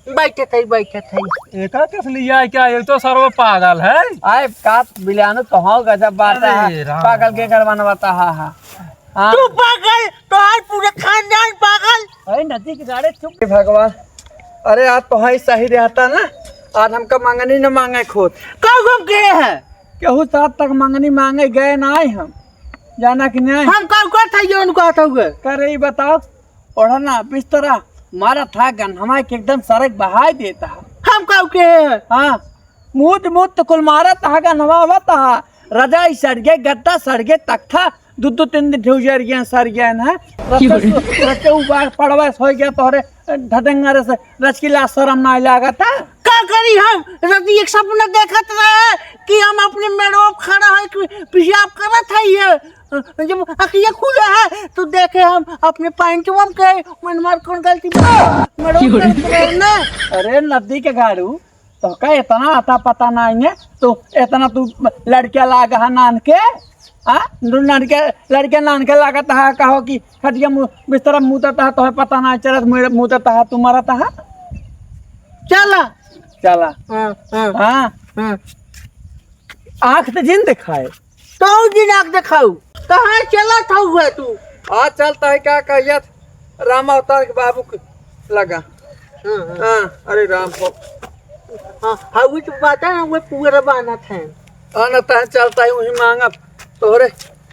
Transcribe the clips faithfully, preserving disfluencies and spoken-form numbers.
बैठे थे, बैठे थे। एका किस लिए आए क्या? ये तो सर्व पागल है। आए का बिलानु तो हो गजब बात है। अरे राम। पागल के घर बनवाता हा, हा। हाँ। तू पागल, तोहार पूरा खानदान पागल। अरे नदी के गाड़े चुप। हे भगवान, अरे आज तो है सही रहता ना, आज हमका मंगनी न मांगे खुद। कब हम गए हैं? केहू साथ तक मंगनी मांगे गए ना आए हम, जाना कि नहीं? हम कब का था ये उनको आता हुआ? करे ही बताओ, ओढ़ना बिस्तरा मारा था गन हमारे के एकदम सरक बहाय देता है। हम कब के हैं? हाँ, मूत मूत तो कुल मारा था गन हवा हुआ था, रजाई सड़ गए, गद्दा सड़ गए, तख्ता दो दो तीन दिन ठे उजर गए, सड़ गए ना। रचे उ-, रचे उ बार पड़वा से हो गया तोहरे ढटेंगरे से, रच की लाज शरम ना लागा था। का करी हम? राती एक सपना देखत रहे कि हम अपने मेड़वा पे खड़ा है कि पेशाब करत है ये। जब अखिया खुला है तो देखे हम अपने पैंटवा में के मन मार कौन गलती बा। मेड़वा पे करत रहे ना। अरे नदी के गाड़ू, तोहका इतना आता पता नहीं है, तो इतना तू लड़किया लाग हा नान के, हाँ? तू लड़के, लड़के नान के लागत हा, कहो कि खटिया मु-, बिस्तरा मुदत हा, तोहे पता नहीं चलत, मुड़-, मुदत हा, तू मरत हा। चला। चला। हाँ, हाँ। हाँ। हाँ। आँख तो जिन दिखाए। तो जिन आँख दिखाऊ। कहाँ चलत हऊ है तू? आ चलता है, का कहियत? राम अवतार के बाबू के लगा। हाँ, हाँ। हाँ, अरे राम हो। हाँ, हाँ, वो तो बात है ना, वो पूरा बाना था। हाँ, ना तहन चलता है, वही मांगब। तोहरे,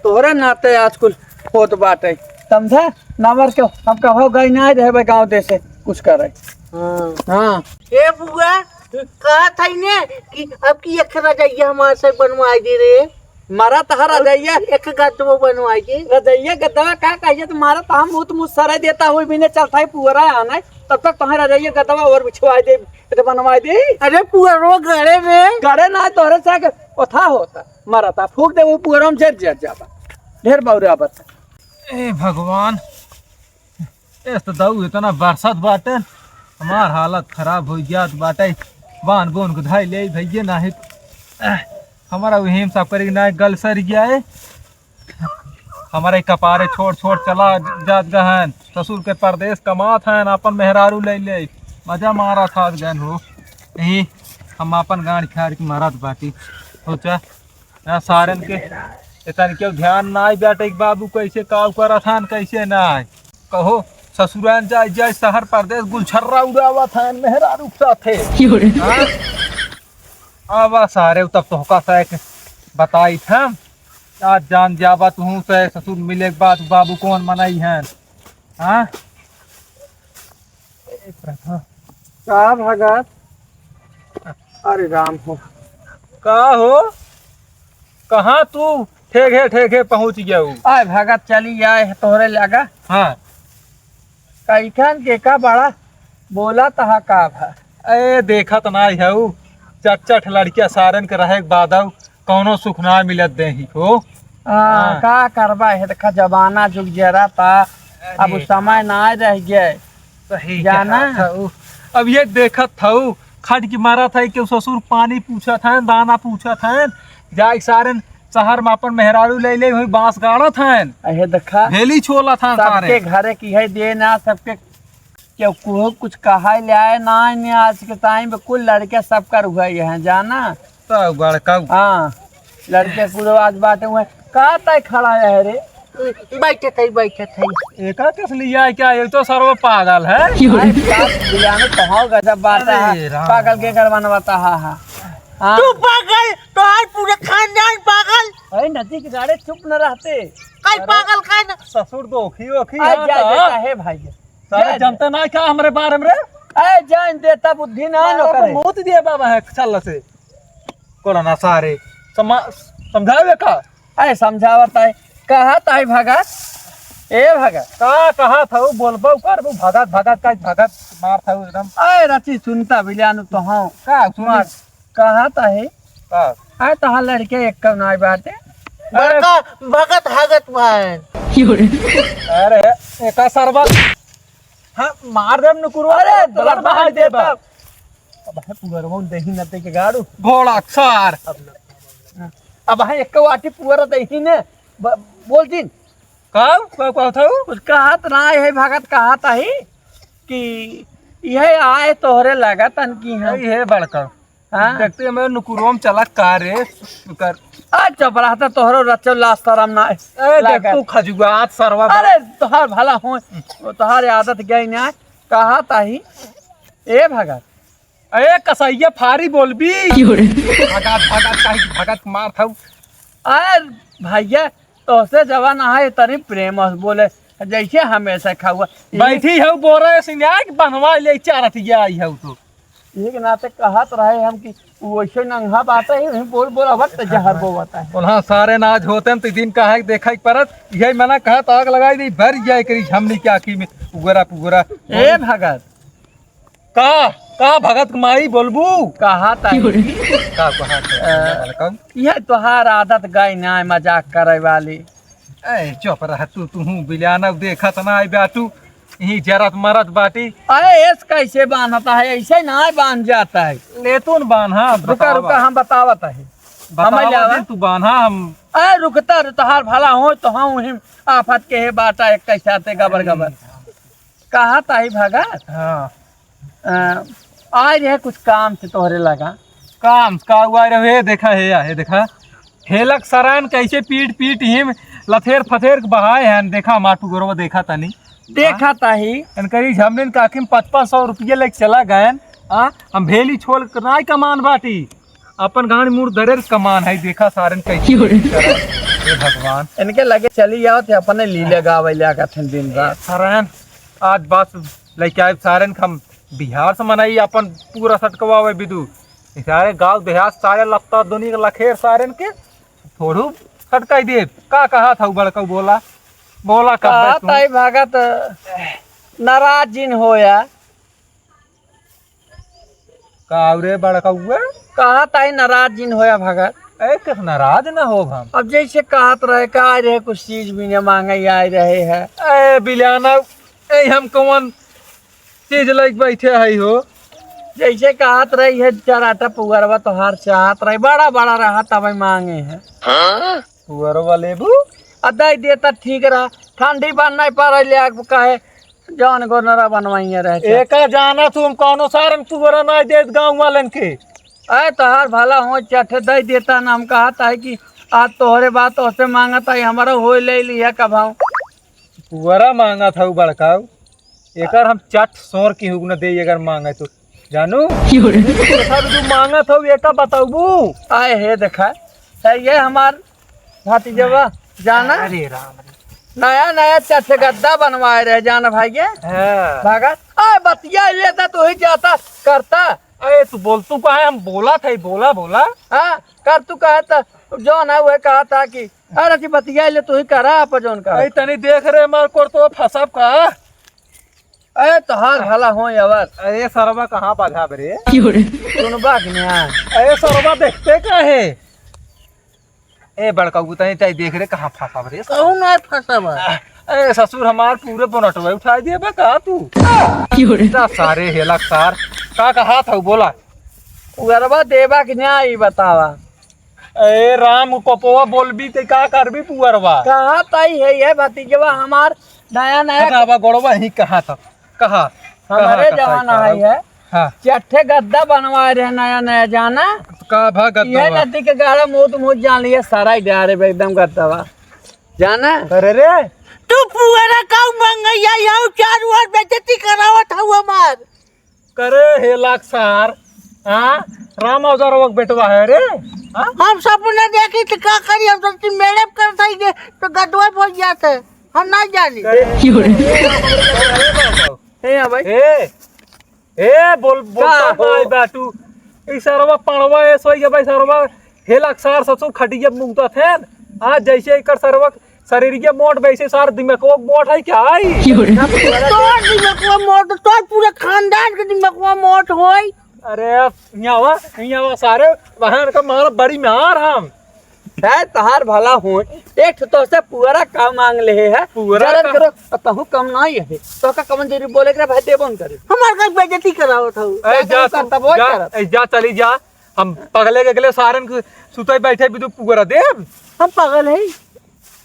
तोहरे नाते आज कुल होत बाटे। समझा? नंबर के हम कहो गई ना रहे गाँव देसे कुछ करे। हाँ। हाँ। ए बुआ, कहा था ने कि अब की एक रजैया हमारे से बनवाई दे रे। मारा तहा रजैया। एक गद्दवा बनवाई दे। रजैया गद्दवा का कहिए तो मारा तहा मुत मुत सरे देता हुई बिने चलता है पुअरा आना है। तब तक तहा रजैया गद्दवा और बिछवाई दे, तो बनवाई दे। अरे पुअरो गड़े रे। गड़े ना तोहरे से के ओथा होता। मारा ता फूक दे वो पुअरो में जर जर जाबा। ढेर बौरा बता। ए भगवान, एस तो दाऊ इतना बरसात बाटे, हमार हालत खराब हो जात बाटे। बान बोन को धाई ले भैया, नाही तो, एह, हमारा वहीम सब करी ना गल सर गया है। हमारे कपारे छोड़ छोड़ चला जात गहन, ससुर के परदेस कमात हैं, अपन मेहरारू ले ले, मजा मारा था गहन हो। यही हम अपन गांड खाड़ के मारत बाटी। सोचा ना सारन के, इतन के ध्यान ना आई बेटे के बाबू कैसे काव करत हन, कैसे ना आई। कहो ससुरान जाए जाए शहर परदेस गुलछर्रा उड़ावत हन मेहरारू के साथे। क्यों रे? हाँ? अब सारे तब तोहका सा एक बताई था। आज जान जाबा तुहूँ से ससुर मिले के बाद बाबू कौन मनई हैं। हाँ? ए प्रभु। का भगत? अरे राम हो। का हो? कहाँ तू ठेघे ठेघे पहुँच गया हूँ? आए भगत चली आए तोहरे लगा। हाँ। कैखन के का बड़ा बोला तहा का भा? ए, देखत ना हऊ, चट चट लड़किया सारन के रहे के बाद आऊ, कौनो सुख ना मिलत देही हो। हाँ, हाँ। का करबा है, देखा जमाना जुग जरा था, अब अरे। समय ना रह गए। सही जाना। कहत हऊ। अब ये देखत हऊ, खट की मारत है कि ससुर पानी पूछत हैं, दाना पूछत हैं, जाए सारन शहर में अपन मेहरारू ले ले, वही बांस गाड़त हैं। अहे देखा, भेली छोलत हैं सबके सारे। घरे की है देना, सबके क्यों कुहो कुछ कहा ले आए ना, ने आज के टाइम पे कुल लड़के सब कर हुए हैं, जाना? तो बड़का। हाँ, लड़के कुल आज बाटे हुए। का तय खड़ा है रे? बैठे थे, बैठे थे। एका किस लिए आए क्या? ये तो सर्व पागल है। अरे, का बिलाने कहो गजब बात है। अरे राम। पागल के घर बनवाता हा, हा। हाँ। तू पागल, तोहार पूरा खानदान पागल। अरे, नदी के गाड़े चुप न रहते। काई अरे, पागल, काई न ससुर दोखी ओखी अरे, आता। जा, जा, है भाई। सारे जा, जा। जनता ना क्या हमरे बारे में रे? अरे, जान देता बुद्धि ना नो अरे, करे। मौत दिए बाबा है, चल से। कोरोना सारे। समा-, समझावे का? अरे, समझावत है। कहा ताई भगत? ए भगत। का कहा था वो? बोलबो कर, वो भगत, भगत का भगत मार था वो एकदम। अरे, रची सुनता बिलानु तो हाँ। का सुनी? मार। कहा ताही? का? आ तहा लड़के एक कम नाई बाटे। बड़का भगत हगत भाई। अरे, एका सरबत। हाँ, मार देब नुकुरवा, अरे, blood बहाई देब। अब है पुअरवा देही न ते के गाड़ू। घोड़ा सार। अब न-, अब है एक वाटी पुअरा देही ने। ब-, बोल दिन। का? का, का था? कुछ कहत ना है भगत, कहत है कि यह आए तोहरे लगा तन की हम। यही है बड़का। हाँ। देखते हैं, मैं नुकुरोम चला का रे, कर। आ, चुप रहा था, तोहरो रचो लाज शरम ना है। ए, देख लगा। तू खजुआ, आज सरवा। अरे, तोहार भला हो, तोहार आदत गई ना, कहा ताही। ए भगत। ए, कसैया फारी बोलबी। क्यों रे? भगत, भगत, कहीं भगत मार था। अरे, भैया, तोहसे जवान आहे, तनी प्रेम से बोले, जैसे हमेशा खाउआ। बैठी हऊ बोरा, ऐसे न्याय के बनवा ले, चारत ये आई हऊ तो। एक नाते कहत रहे हम कि वो वैसे नंगा बात है, वही बोल बोल, अब तो जहर बोवत है। उन्हा सारे नाज होते हैं, तो दिन का है, देखा ही परत, यही मना कहत, आग लगाई दी, भर जाए करी झमनी के आँखी में, उगरा पुगरा। ए भगत। का, का भगत के माई बोलबू? कहा ताई। का कहा अ, ताई? यह तोहार आदत गई ना है मजाक करे वाली। ए, चुप रह तू, तू हूँ बिलियाना देखत ना आई बा तू, यही जरत मरत बाटी। अरे, एस कैसे बांधता है? ऐसे ना बांध जाता है। ले तू न बांधा, रुका, बतावा। रुका, हम बतावत है। बतावा हमें ले आवा। दे, तू बांधा, हम। अरे, रुकता रे, तोहार भला हो तो हम वहीं आफत के है बाटा एक कैसे आते गबर गबर। कहा ताही भगत? हाँ। अ, आए रहे कुछ काम से तोहरे लगा। काम का हुआ रहे, देखा है या, है देखा। हेलक सरान कैसे पीट पीट हिम लथेर फथेर के बहाए हैं, देखा माटू गोरवा देखा तनी। देखा ताही। इनकरी झमनिन का आखिम पाँच पाँच सौ रुपये लेके चला गए। आ, हम भेली छोल के नाई कमान बाटी। अपन गाड़ी मुड़ दरेर कमान है, देखा सारन कैसे। क्यों रे? हे भगवान। इनके लगे चली जाओ थे अपने लीले गावे ले आका थे दिन रात। सारन, आज बात लेके आए सारन हम बिहार से मनाई अपन पूरा सटकवावे बिदु। ई सारे गाँव देहात सारे लत्ता दुनिया के लखेर सारन के थोड़ू सटकाई दे। का कहा था बड़का बोला? बोला कब कहा तू? ताई भगत नाराज जिन होया। का रे बड़कउआ? कहा ताई नाराज जिन होया भगत। ए, किस नाराज ना हो हम। अब जैसे कहत रहे, का रे कुछ चीज भी नहीं मांगे आए रहे है। ए, बिलाना, ए, हम कौन चीज लेके बैठे है हो? जैसे कहत रहे, ये चराटा पुअरवा तोहार चाहत रहे, बड़ा बड़ा रहा तब मांगे है। हाँ? पुअरवा लेबू? आ दे देता ठीक रहा, ठंडी बन नहीं पा रही ले, कहे जौन गोनरा बनवाइए रहे। एका जाना तू हम कौनो सारन पुअरा नहीं देत गाँव वालन के। अरे तोहार भला हो चट्ठे दे देता ना, हम कहत है कि आज तोहरे बात ओसे मांगत है, हमारा हो ले लिया कभाऊ। पुअरा मांगत हऊ बड़काऊ, एकर हम चट सोर की हुक न दे अगर मांगे तो। जानू? क्यों रे? एकर तू मांगत हऊ एका बताऊबू? आए हे देखा, है ये हमार भतीजवा, जाना? अरे राम रे। नया नया चट गद्दा बनवाए रहे, जाना भाई ये? हाँ। भागत, आए बतिया लेता तो ही जाता करता। अरे तू बोल, तू कहे हम बोला था, बोला, बोला। हाँ, कर तू कहे था, जौन है वह कहा था कि अरे की बतिया ले तू ही करा आप जौन करा। अरे तनी देख रे मार कोर तो फंसब का। अरे तोहार भला हो यावर। अरे सरवा कहाँ बाझा बरे? क्यों रे? सुनबा कि ना? अरे सरवा देखते का है? ए बड़का तनी तई देख रे कहाँ फंसब रे? कहूँ ना फंसब। अरे ससुर हमार पूरे बोनटवा उठा दिए बा का तू? क्यों रे? इतना सारे हेलक सार। का कहा था बोला? उगरवा देबा कि ना ई बतावा। ए राम कोपवा बोलबी ते का करबी पुअरवा? कहा ताई है ये भतीजवा हमार नया नया हटावा गोड़वा ही कहा था, कहा, हमारे कहा, कहा, जमाना कहा। है ये। हाँ। चट्ठे गद्दा बनवाए रहे नया नया जाना। का भा गद्दा ये बा? नदी के गाड़ा मुद मुद जान लिए सारा ही डारे बे एकदम गद्दा बा। जाना? अरे रे। तू पुअरा काऊ मंगैया याऊ चारू ओर बेइज्जती करावत हऊ हमार। करे हे लाख सार, हाँ? राम अवतार वक बेटवा है रे, हाँ? हम सपना देखी तो का करी, हम सोची मेड़े करत है के तो गदवा भर जात है, हम ना जानी। करे क्यों रे? हे भाई। ए, ए, बोल, बोल का तो हो? भाई बाटू। ई सरवा पड़वा ए सोई के भाई सरवा हेलक सार ससुर खटिया मुंगता थे। आज जैसे एकर सरवा शरीर के मोट वैसे सार दिमाग मोट है क्या आई? क्यों रे? तोर दिमाग मोट, तोर पूरे खानदान के दिमाग मोट होई। अरे, यहाँ वा, यहाँ वा सारे वहाँ का मारा बड़ी मार हम। है तोहार भला हो, एक ठो तोसे पुअरा का मांग ले है, पुअरा जरन का? करो, तहु कम नहीं है, तो का कमन जरूरी बोले के भाई देबो न करे। हमार का बेइज्जती करावत हऊ। ए, जा तू, करता बोल जा, करत। ए, जा चली जा, हम पगले के अगले सारन के सुतई बैठे भी तू पुअरा देब। हम पागल है?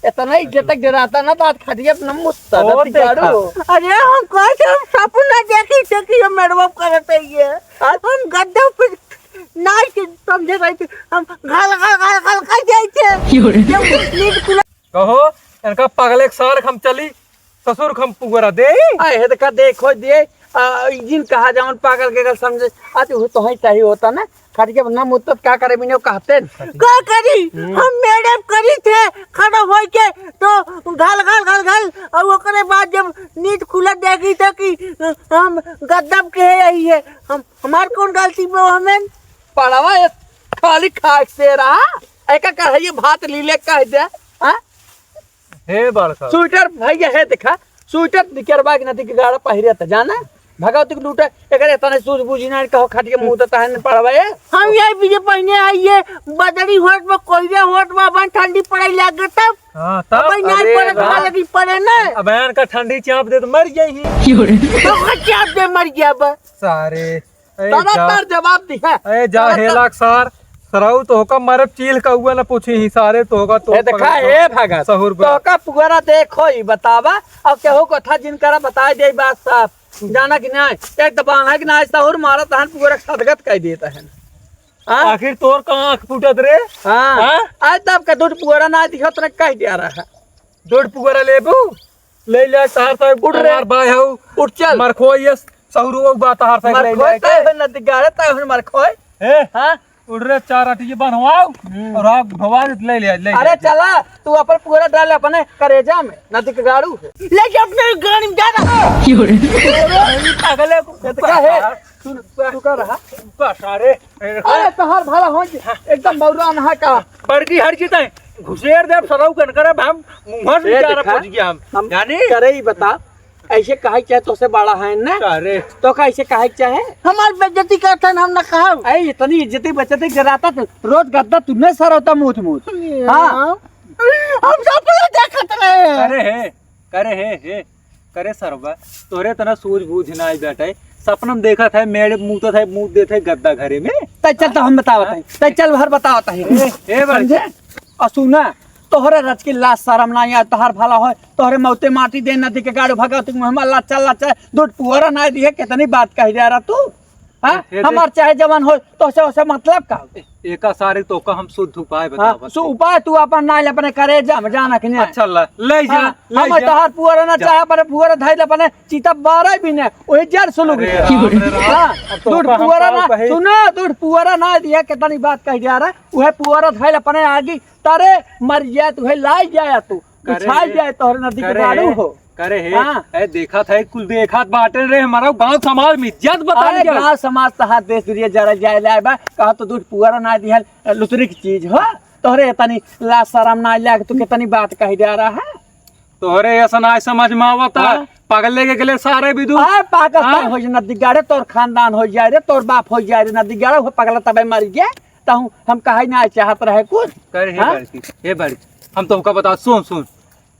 इतना इज्जत तक डराता ना, तो आज खटिया पे न मुतता, और देखा। अरे हम कैसे हम सपना देखी थे कि ये मेड़वा करत है ये। आज हम गद्दा पे नाई के समझे रही थी, हम घल घल घल घल कर जाए थे। क्यों रे? जब नींद खुला कहो, इनका पगले के सार हम चली, ससुर हम पुअरा दे। अरे, हे देखा, देखो दिए, आ, ई जिन कहा जावन पागल के गल समझे। आज वो तो है सही होता ना, खटिया पर ना मुतत का करे बिने कहते न। का करी? हम्म। हम मेड़े करी थे, खड़ा होई के, तो घल, घल, घल, घल, और ओकरे बाद जब नींद खुलत देखी थे कि, अ, हम गद्दम के है, यही है, हम, हमार कौन गलती बा हमें? पड़वा ये खाली खाए से रहा, एका कढ़ाई भात लीले कह दे, हाँ? हे बड़का। स्वेटर भैया है देखा, स्वेटर निकरवा के नदी के गाड़ा पहिरे त जाना, भगवती के लूटे, एकर इतना सूझबूझ ना कहो खटिया मुंह त तहन पड़वा ए। हम ये भी जे पहिने आई ये बदरी होत बा, कोयला होत बा, बन ठंडी पड़े लागे तब। हाँ, तब। अब नहीं अरे पड़े, राम। लगी पड़े ना। अब यार का ठंडी चाप दे तो मर जाई ही। तो का चाप दे मर गया बा। सारे। ए, तड़ातड़ जवाब दी है। ए, जा तड़ातड़। हेलाक सार, सरऊ तोहका मारे चील का हुआ ना पूछी ही सारे तोहका तो ए, देखा, पकड़ के ए, भगत, सहूर बा। तोहका पुअरा देखो ही बतावा, अब केहू को था जिनकरा बताई दे बात साफ, जाना कि नहीं? एक तो बांधा कि नहीं, सहूर मारा तहन पुअरा सदगत कह देता है। हाँ? आखिर तोर कहाँ आँख फूटत रे? हाँ। हाँ? आज तब का दूध पुअरा ना दिखत ना कह दिया रहा। दूध पुअरा लेबू? ले ले, तहार साहब उठ रे। हमार भाई हऊ। उठ चल। मरखोई ये सहुरो बा तहार साहब ले मरखोई ले तय के। हो नदी गाड़े तय हो मरखोई। ए, हाँ? उठ रे, चार अटी बनवाओ हम्म। और आप भवा ले ले, ले अरे ले। चला, तू अपन पुअरा डाल अपने करेजा में, नदी के गाड़ू है। ले जा अपने गाड़ी में जा रहा। क्यों रे? अरे, पागल है, ये तो क्या है? तू, तू का रहा? का सारे? अरे, तहार भला हो जी, एकदम बौरा नहा का। बड़की हर चीज है, घुसेर देब सरऊ कन करब हम, मुंह से ए, बेचारा देखा, पहुंच गया हम। हम जानी? करे ही बता, ऐसे कहे के चाहे तोसे बड़ा है ना? अरे। तो का ऐसे कहे के चाहे? हमार बेइज्जती करत हन, हम ना कहब। ऐ, इतनी इज्जती बेइज्जती गिराता तो रोज गद्दा तूने सरौता मूत मूत। हाँ। हम सपना देखत रहे। अरे हे, करे हे, हे, करे सरवा, तोहरे इतना सूझबूझ ना आई बेटा। सपना में देखत है, मेड़ मूतत है, मूत देत है गद्दा घरे में। तै चल तो हम बतावत है, तै चल भर बतावत है। ए, ए, बड़ समझे? और सुना, तोहरे रच के लाज शरम ना आए, तोहर भला होय, तोहरे मौते माटी दे नदी के गाड़ू भगवती मुँह में लच्चा लच्चा, दूध पुअरा ना दिए, कितनी बात कह जा रहा तू। हाँ? ए, ए, हमार चाहे जवान होय, तोहसे ओसे मतलब का? एका सारे तोका हम शुद्ध उपाय हाँ, बतावत सु-, हई। उपाय तू अपन ना ले, अपने करेजा में जाना कि नहीं? अच्छा, ले, ले जा, हाँ, ले हम जा। तोहार पुअरा ना जा। चाहे अपने पुअरा धइल अपने चिता बारह भी ने, वही जड़ सुलुक अरे गया। राम रे राम। हाँ, अब तो दूध का हम पुअरा का ना, कहे? सुनो, दूध पुअरा ना दिया, कितनी बात कह दिया रे, वह पुअरा धइल अपने आगी, तारे मर जाए तू, है लाई जाए तू, करे उछाल हे, जाए तोहरे नदी के करे गाड़ू हे, हो। करे हे, हाँ। ए, देखा था, कुल देखा बाटे रे, हमारा गांव समाज में इज्जत बताई अरे, जा। गांव समाज तहार देश दुनिया जरा जाए लाए बा, कहा तो दूध पुअरा ना दिहल, लुतरी की चीज हो, तोहरे तनी लाज शरम ना लाग, तू कितनी बात कह जा रहा है। तोहरे ऐसा ना समझ में आवता, हाँ। पगले के गले सारे विदु। अरे, पाकिस्तान हाँ। हो जाए नदी गाड़े, तोर खानदान हो जाए रे, तोर बाप हो जाए रे नदी गाड़े, वो पगला तबे मर गया, तहु हम कहे ना चाहत रहे कुछ। करे हे हाँ? बड़की, हे बड़की, हम तुमका बता, सुन, सुन,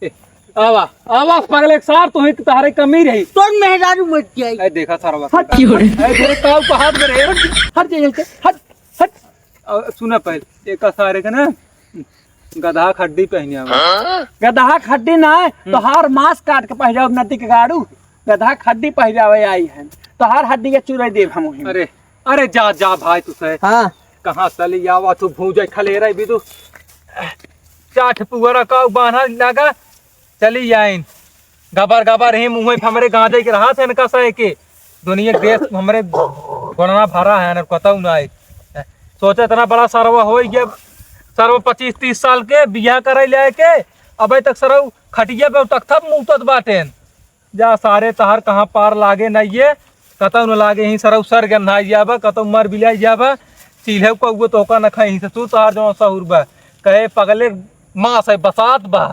ए, आवा, आवा, पगले के सार, तोहे तहरे कमी रही। तोर मेहरारू मर जाई। ए, देखा सारा बात। हट। ए, तेरे काऊ का हाथ में रहे। हट, हट, हट, हट, हट। अब सुना पहले, एक सारे के ना, गदहा खड्डी पहने आवे। गदहा खड्डी ना, हम्म। तोहार मांस काट के पहिरावे नदी के गाड़ू। गदहा खड्डी पहिरावे आई है। तोहार हड्डी के चुराई देब हम वहीं। अरे, अरे जा, जा भाई तू से। हाँ। कहाँ चली आवा तू भूजे खलेरे भी तू। चाठ पुअरा का बान्हा लगा। चली आइन। गबर गबर ही मुँह पे हमरे गांजे के रहा थे इनका सहे के। दुनिया के देश हमरे गोड़ना भरा है ना, कतऊ ना आए। सोचे इतना बड़ा सरवा हो गया, सरवा पच्चीस तीस साल के बियाह करे ले आए के, अबे तक सरऊ खटिया पे तख्ता पे मूतत बाटेन। जा सारे तहार कहाँ पार लागे नहीं ये, कतऊ न लागे ही सरऊ सर गंधाई जाबा, कतऊ मर बिलाई जाबा, चील्हे कौगो तोका न खाई ससुर तहार जौन सहूर बा। कहे पगले मास है बसात बा।